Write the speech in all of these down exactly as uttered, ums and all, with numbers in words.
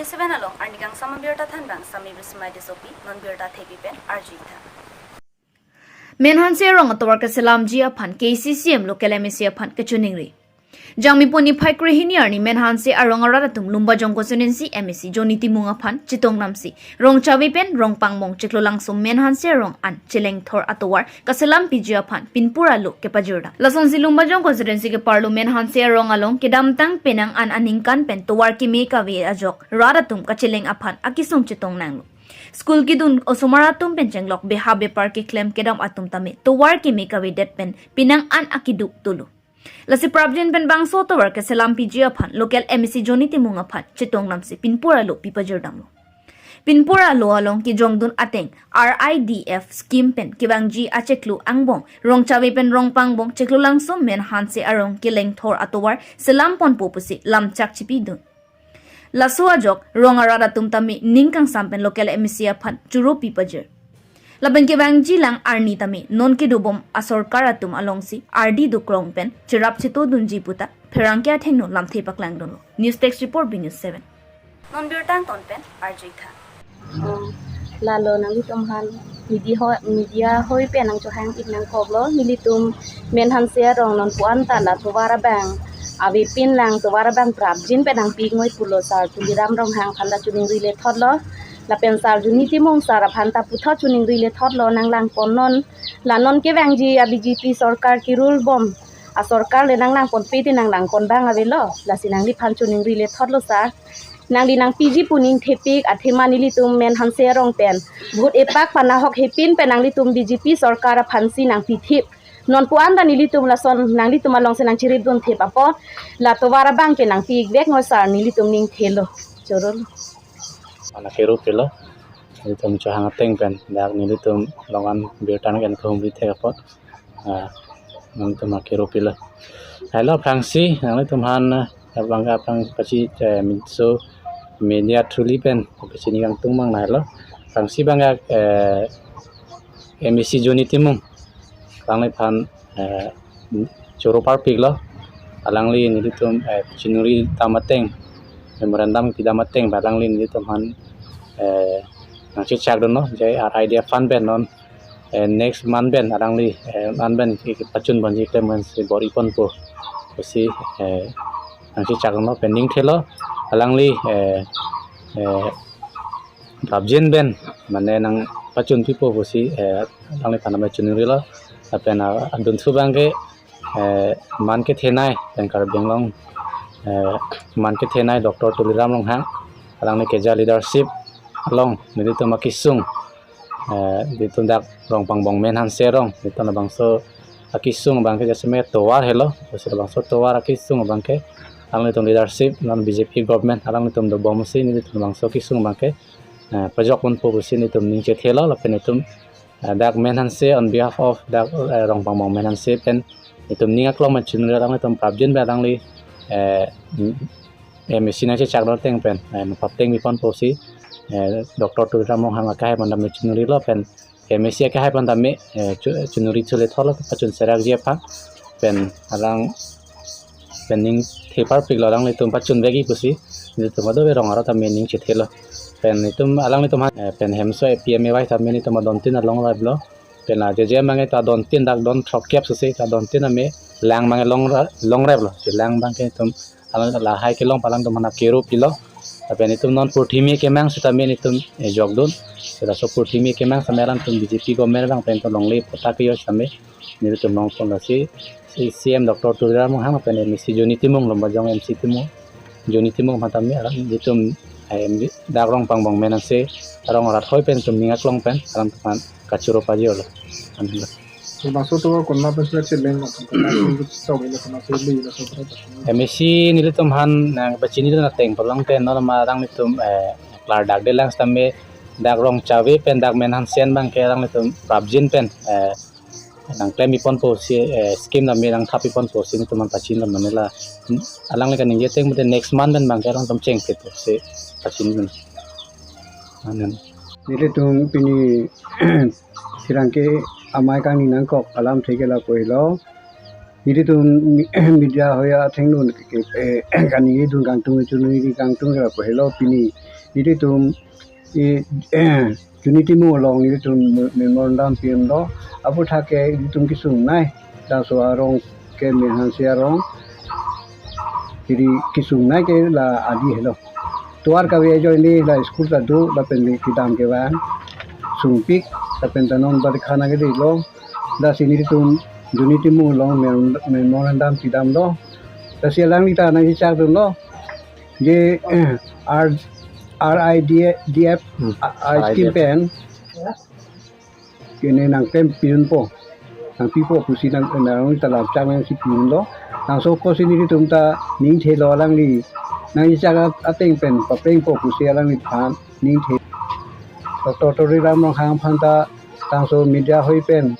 Seven along arni kangsam abirta thanbang Sami Bismai Tissopi, non birta thepi pen arjuitha. Menhanse arong atovar keselamji aphan K C C M local M A C aphan kachiningri. Jangmi puni phai krehini arni Menhanse arong arat atum Lumbajong constituency M A C Johnny Timung aphan chetongdamsi Rongchave pen Rongpangbong Chiklo Langso Menhanse arong an chelengthor atovar kaselampiji aphan pinpur alo kepajirdam. Lasonsi Lumbajong constituency keparlo Menhanse arong along kedamtang penang an aningkan pen tovar keme kave ajok rat atum kacheleng aphan akesung chetong nanglo. School kedun osomar atum pen chenglok beha bepar keklem kedam atum tame tovar keme kavedet pen penang an akeduk dolo. Lasi prapjin pen bangso tovar keselampiji aphan local M A C Johnny Timung aphan chetongdamsi pinpur alo pipajirdamlo. Pinpur alo along kejongdun ateng R I D F scheme pen kevangji achiklo angbong Rongchave pen Rongpangbong Chiklo Langso Menhanse arong kelengthor atovar selam ponpo pusi lamchak chipidun. Laso ajok rong arat atum tame ning kangsam pen local M A C aphan choro pipajir. Lapen kevangji lang arni tame non kedobom asorkar atum alongsi ardi dokrong pen cherap chetodunji puta pherangke athengno lamthe paklangdunlo. News Desk Report, B News seven. Non birta angton pen arjuitha. Lalo nanglitum aphan media hoi, media hoi pen nangchohang ik nangkoklo, nelitum Menhanse arong non puan ta la tovar abang avepin lang, tovar abang prapjin pen nangpi ngoi pulo Sar Tuliram Ronghang aphan ta choningri lethotlo. Lapen Sar Johnny Timung sar aphan ta puthot choningri lethotlo, nanglang pon non. La non kevangji a B J P sorkar kirul bom asorkar le nanglang ponpe te nanglang pon bang avelo. Lasi nangliphan choningri lethotlo sar. Nangli nangpiji pu ning thepik athema nelitum Menhanse arong pen vote epak pen ahok hepin pen nanglitum B J P sorkar aphansi nangpithip. Non puan ta nelitum lason nanglitum alongsi nangcheripdun thip apot la tovar abang ke nangpi ik vek ngoi sar, nelitum ning thelo. Choro. Ana kero pilo. Nelitum chohang ateng pen dak nelitum longan birta nangkehumri thek apot, ah, nangtum akero pilo. Helo aphrangsi nanglitum aphan, ah, bang aphrang pasi, eh, minso media thuli pen pasi ning kangtung mang na helo. Aphrangsi bang, eh, M A C Johnny Timung alangliphan, eh, choro parpiklo. Alangli nelitum, eh, chiningri dam ateng, memorandum pidam ateng ba alangli nelitum aphan, eh, nangchechakdunlo je R I D F fund pen non, eh, next month pen alangli, eh, month pen ke, kepachun ponji klem pensi bor-i ponpo pusi, eh, nangchechakdunlo pen ning thelo. Alangli, eh, eh, prapjin pen mane nangpachun pipo pusi, eh, alangliphan tame chiningrilo. Lapen, ah, adunthu abang ke, eh, man kethenei pen Karbi Anglong, eh, man kethenei Doctor Tuliram Ronghang alangli keja leadership along nelitum akesung, eh, nelitum dak Rongpangbong Menhanse arong nelitum labangso akesung abang ke jasemet tovar helo, pusi labangso tovar akesung abang ke alanglitum leadership non B J P government alanglitum dobomsi nelitum labangso akesung abang ke, eh, pajok ponpo pusi nelitum ning chethelo. Lapen nelitum, eh, dak Menhanse on behalf of dak, eh, Rongpangbong Menhanse pen nelitum ning aklong pen chiningri, alanglitum prapjin pen alangli, eh, M A C nangchechakdun ateng pen, eh, nangpapteng piponpo pusi, eh, Doctor Tuliram Ronghang akehai aphan tame chiningrilo pen M A C akehai aphan tame, eh, chu-, chiningri thu lethotlo pachun serakji aphan pen alang pen ning the parpiklo, alanglitum pachun vekji pusi nelitum kadokave rong arat tame ning chethelo. Pen nelitum alanglitum aphan, eh, pen hemso A P M A Y tame nelitum adontin alongraplo. Pen la jeje abang ke ta adontin dak don throkkep susi ta adontin tame lang abang ke longra-, longraplo. Si lang abang ke nelitum alang lahai kelong pen alangtum aphan kero pilo. Lapen nelitum non purthimi kemang sitame nelitum, eh, jokdun. Si laso purthimi kemang sitame alangtum B J P government abang pen nelitum longle patta ke-o sitame nelitum longponlo si, si C M Doctor Tuliram Ronghang pen M A C Johnny Timung, Lumbajong M C Timung, Johnny Timung aphan tame alang nelitum, eh, dak Rongpangbong Menhanse arong arat hoi pen nelitum ning aklong pen alangtum aphan kachoro pajirlo. Anhelo. So, laso tovar konat pen sila cheleng lo, konat pen sila chok lo, konat pen sila lo, so, konat pen sila. M A C nelitum aphan nangpachinidun ateng pulote non ma alanglitum, eh, klardakdelang sitame dak Rongchave pen dak Menhanse abang ke alanglitum prapjin pen, eh, nangklem piponpo si, eh, scheme tame nangthap piponpo si nelitum aphan pachinilo mane la. Alangli kaningje ateng mate next month pen abang ke alangtum chengpetpo si pachinidun. Amen. Nelitum pini pherangke amei kangni nangkok alamthe ke lapu helo. Nelitum mi-, media ahoi athengno ke, eh, kaningri dun kangtung, chuningri kangtung ke lapu helo pini. Nelitum, eh, eh, Juniti Mung along nelitum me-, memorandum pidamlo. Aphuthak ke nelitum kesungnei. Laso arong ke Menghanse arong. Jadi kesungnei ke la adi helo. Tovar kave ajoine la school ta do, lapen le kedam kevang sungpik, lapen ta non bari khana ke dilo. Lasi nelitum Juniti Mung along mem-, memorandum pidamlo. Lasi alangli ta nangchechak dunlo. Je, eh, R, R I D F, Hmm. a, a, scheme R I D F. Pen. Kene nangklem pidunpo. Nangpipo pusi nang, nang ta lam chak nangsi pidunlo. Laso apotsi nelitum ta ningthelo alangli. Nangchechak ateng pen paplengpo pusi alangliphan ningthe. Doctor Tuliram Ronghang aphan ta laso media ahoi pen,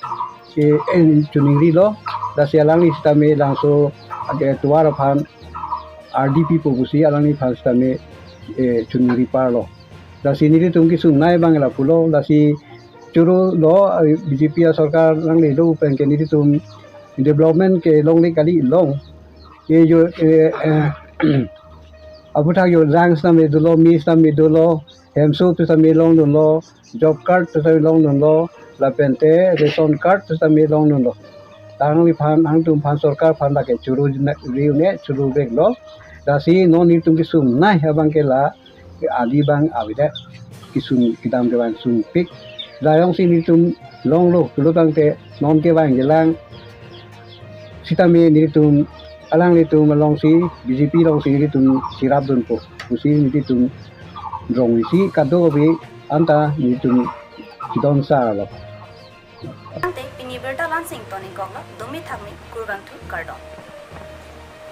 eh, en chuningrilo. Lasi alangli sitame laso ake tovar aphan R D P po pusi alangliphan sitame, eh, chuningri parlo. Lasi nelitum kesungnei abang lapulo. Lasi choro lo, eh, B J P asorkar nanglelo pen ke nelitum development ke longle kali, long. Ye jo, eh, eh, aphuthak jo lang sitame dolo, me sitame dolo, hemso sitame longdunlo, job card sitame longdunlo, lapen te ration card sitame longdunlo. Alangliphan, nangtumphan sorkar aphan lake choro ri un-e, choro veklo. Lasi non nelitum kesungnei abang ke la, adi abang avedet, kesung kedam kevang sungpik. Lajongsi nelitum longlo pulo tangte non kevang kelang sitame nelitum, alanglitum alongsi, B J P alongsi nelitum cherapdunpo pusi nelitum rong isi kadokave anta nelitum chidon sarlo. Tangte pini birta la-ansi ingtonikoklo, dome thakme, kurvangthu, kardom.